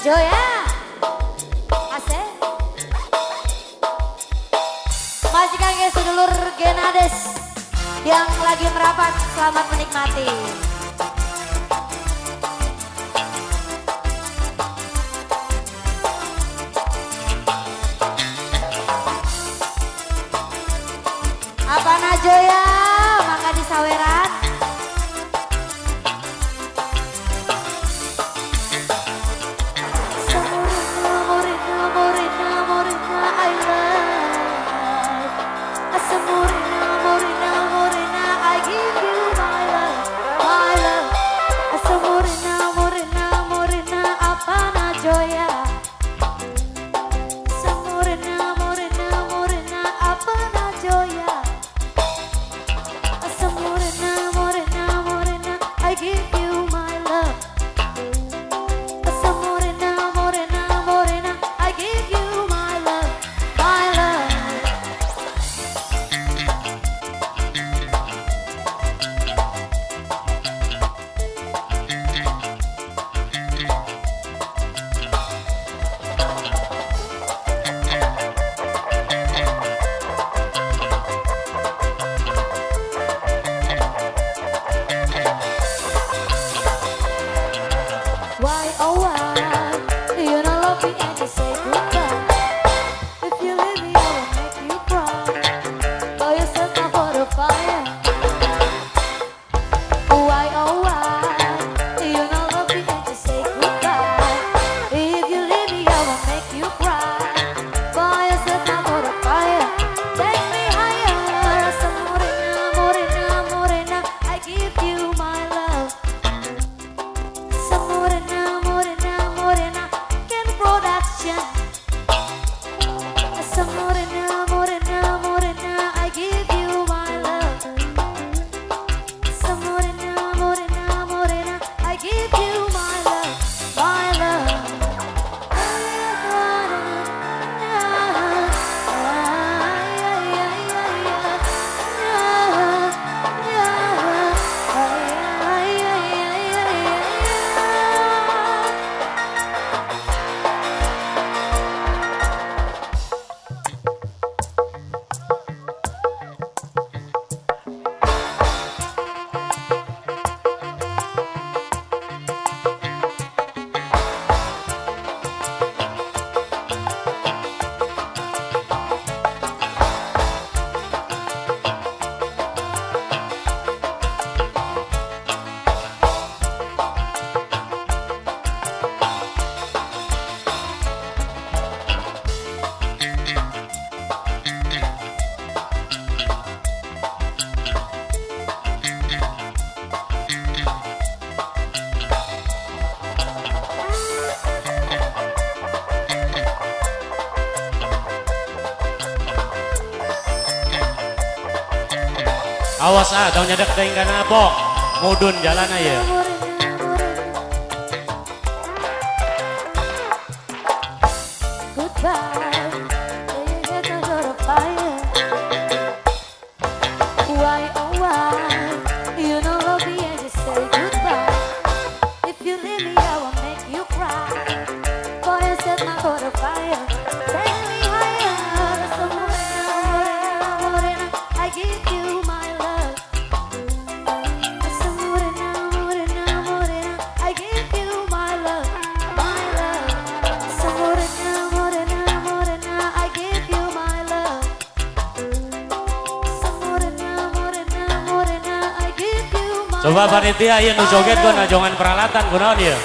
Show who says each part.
Speaker 1: Joya. Asik. Masih kangge sedulur Genades yang lagi merapat, selamat menikmati. Apa Najoya, mangga disaweran. Morena, morena, morena, morena, I love. Morena, morena, morena, I give you my love, my love. Morena, morena, morena, apa Najoya? Morena, morena, morena, apa Najoya? Morena, morena, morena, I give you my love. Morena, morena, morena, I give you my love, my love. Why, oh why, you don't love me and you say goodbye. If you leave me, I will make you cry. Oh, you set my heart on fire. Why, oh why, you don't love me and you say goodbye. If you leave me, I will make you cry. Boy, you set my heart on fire. Take me higher. So morena, morena, morena, I give you my love. Morena, morena, morena, Ken Production. Morena, morena, morena, I give you my love. Morena, morena, morena, I give you my love, my love.
Speaker 2: Awas ah, tong nyadak teuing kana abok. Mudun jalan aya.
Speaker 1: Goodbye, you get the heart of fire. Why, oh why, you don't love me and you say goodbye. If you leave me, I will make you cry. Boy, you set my heart on fire. Take me higher. So morena, morena, morena, I give you my love. So morena, morena, morena, I give you my love, my love. So morena, morena, morena, I give you my love. So morena, morena, morena, I give you my
Speaker 2: Coba
Speaker 1: love.
Speaker 2: Panitia ieu nu joget gua najongan peralatan kunaon ieu?